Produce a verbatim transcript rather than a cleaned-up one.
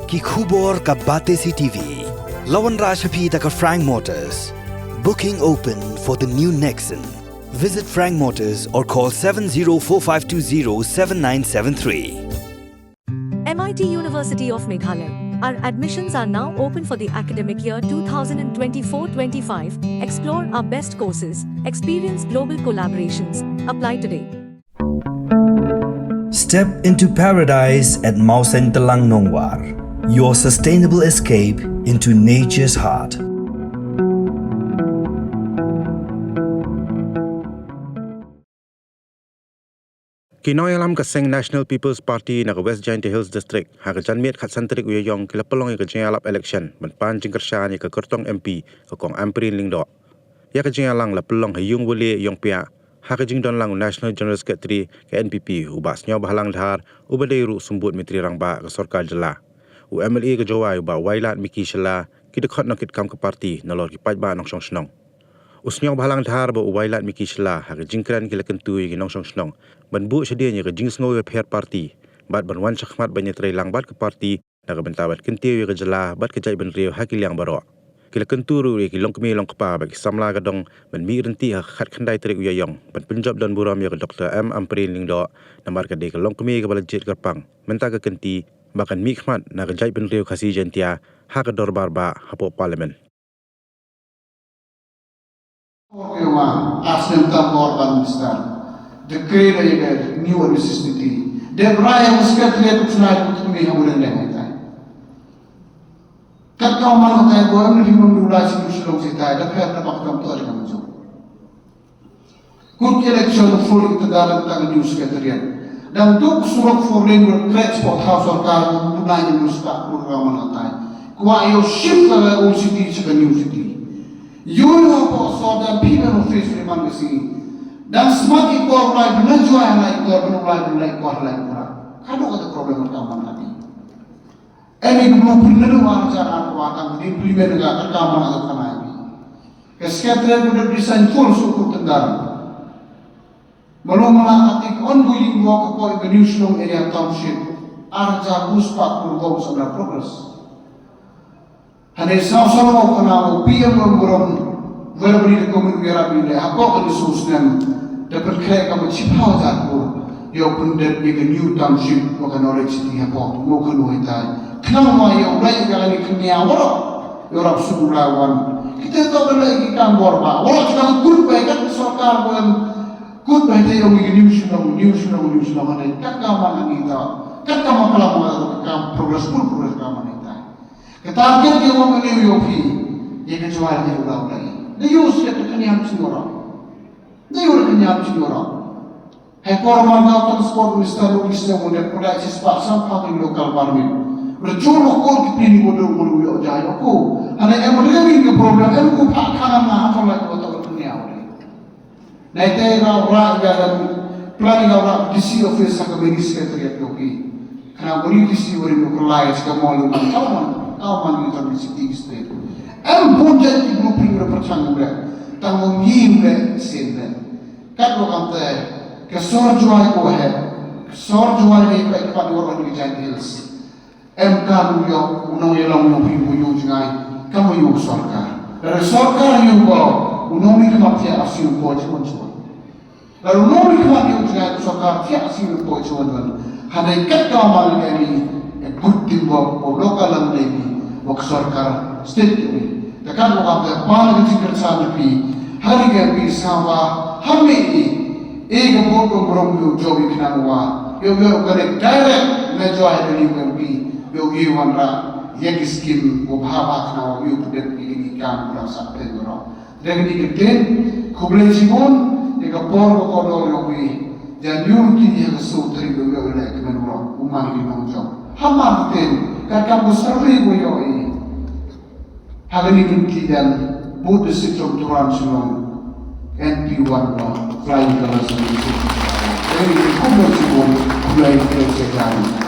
Ki khubor ka Batesi T V. La wanrah sha phi da ka Frank Motors. Booking open for the new Nexon. Visit Frank Motors or call seven zero four five two zero seven nine seven three. M I T University of Meghalaya. Our admissions are now open for the academic year twenty twenty-four twenty-five. Explore our best courses, experience global collaborations. Apply today. Step into paradise at Mawsyntelang Nongwar, your sustainable escape into nature's heart. Ki nongïalam ka seng National People's Party na ka West Jaintia Hills District ha ka janmiet khatsan tarik u Ïaïong ki la pynlong ïa ka jingïalap election ban pan jingkyrshan ïa ka kyrtong M P ka Kong Ampareen Lyngdoh. Ïa ka jingïalang la pynlong ha Ïungwaleh Ïongpiah ha ka jingdonlang u National General Secretary ka N P P u Bah Sniawbhalang Dhar uba dei ruh u Symbud Myntri Rangbah ka sorkar jylla, u M L A ka Jowai u Bah Wailadmiki Shylla, ki dkhot nongkitkam ka party nalor ki paidbah nongshong shnong. U Sniawbhalang Dhar bad u Wailadmiki Shylla ha ka jingkren ki la kyntu ïa ki nongshong shnong ban buh shadien ïa ka jingsngew ïapher party bad ban wan shakhmat ban ïatreilang bad ka party na ka bynta ban kyntiew ïa ka jylla bad ka jaitbynriew ha ki liang baroh. Ki la kyntu ruh ïa ki longkmie longkpa bad ki samla ka dong ban mih ryntih ha ka khatkhyndai tarik u Ïaïong ban pynjop don burom ïa ka Doctor M Ampareen Lyngdoh, namar ka dei ka longkmie kaba la jied kyrpang, mynta ka kynti ba kan mihkhmat na ka jaitbynriew Khasi Jaintia ha ka dorbar bah hapoh Parliament. Ïa ma, as nem tam bor ban minister. Decree da ïa ka new necessity. Dep rai ïa u secretariat u tnai u tnai ha u leng leng ïa tai. Kat ka man ïa tai, bor em ni bym lu lai shu shu long ïa tai, da pher da bak tam to ïa ka manjur. Kut election full ïa ka tang ka new secretariat. Dang duk surok four lane road, kret spot house sorkar, u nai ni spot road ka man ïa tai. Kwah ïa shift ka old city sha ka new city. Ïoh ïa hapoh sor da phi ban office ri man ka sngi. Dang smat i kor lai ban joi ha lai kor, ban lai ban lai kor lai kor. Ka dei ka problem ka man ka ni. Em i blueprint na dong ar hajar arphew ar tang ka implement ka, ka man ka, ka nai. Ka secretariat ka dei design full suk ku tendar. Malu mala ka tik ongoing work ka poi ka New Shillong Area Township. Ar hajar duspa kur gom sana progress. Hane saw saw ka na o P M burom verbally recommend wi Arabi le hapoh ka ni sus nem. Da pyrkhat ka ma chiphaw hajar kur. Ïa u pyndep ïa ka New Township wa ka Norwich City hapoh. Mo ka nu ïa tai. Khnang wa ïa u lai ka ni khnang ïa wa. Ïa rap su la wan. Kita to ka lai ki kam bor ba. Wa kita kut ba ka sorkar wan. Kut ba te ong ïa ka New Shillong, New Shillong, New Shillong, hane, kat ka ma ngi ta, kat ka ma klam ma ka kam progress, full progress ka ma ngi ta. Ka target ïa wa ma ne ïa phi, ïa ka Jowai ïa u Lawlai. Da ïa u sket ka niam singora. Da ïa u ka niam singora. Hai por man ka transport minister lu minister mo ne product sis pa sam pa ki local government. Rjul ko ki pini ko do ko ïa jai ko. Hane em really ka problem em ko pa kana ma ha ko la ko ta ko niam. Nai te nga rah ïa ka plan nga rah D C office ha ka mini secretariat ka pi. Khnang ba u D C u rim u kyllai sa ka mall u man ka man ka man u tang city state. Em bun jait ki blueprint u pyrchang u leh. Tang u ngi u leh sien leh. Kat wa kam te ka sor Jowai ko he. Ka sor Jowai ne ka ipat wa wan ki Jaintia Hills. Em kam ïoh u nongïalam u phi u ïoh jngai kam ïoh sorkar. Lada sorkar ïoh ba u nongmihkhmat thiah arsien u poi chuan chuan. Lada u nongmihkhmat ïoh jngai u sorkar thiah arsien u poi chuan chuan. Hadei kat ka ma ngi ni e good thing ba u local lang ni ba sorkar state ni. Te kan ba ka pa na ka jingkyrchan na phi. Hari ka phi sa ba ha me ni. E ka bor ko brom ïoh jop i khnang wa. Ïoh ïoh ka direct na joi da ni ka pi. Ïoh ïoh wanrah ïa ki skim ko bha bha khnang wa ïoh pyndet ïa ki kam ko dang sa pynrong. Dang ni ka tin, khublei shibun ïa ka por ko ko dor ïoh wi. Jan ïoh ki ïa ka sutri ïoh ïoh ïa ka kmen wa. U man ki nong jop. Ha man tin, ka kam ko sarli ko ïoh i. Ha kani ka lynti dang bud da sitrom turan shnong N P one ba Flying Colours Association. Dei kumno sibun Flying Colours Academy.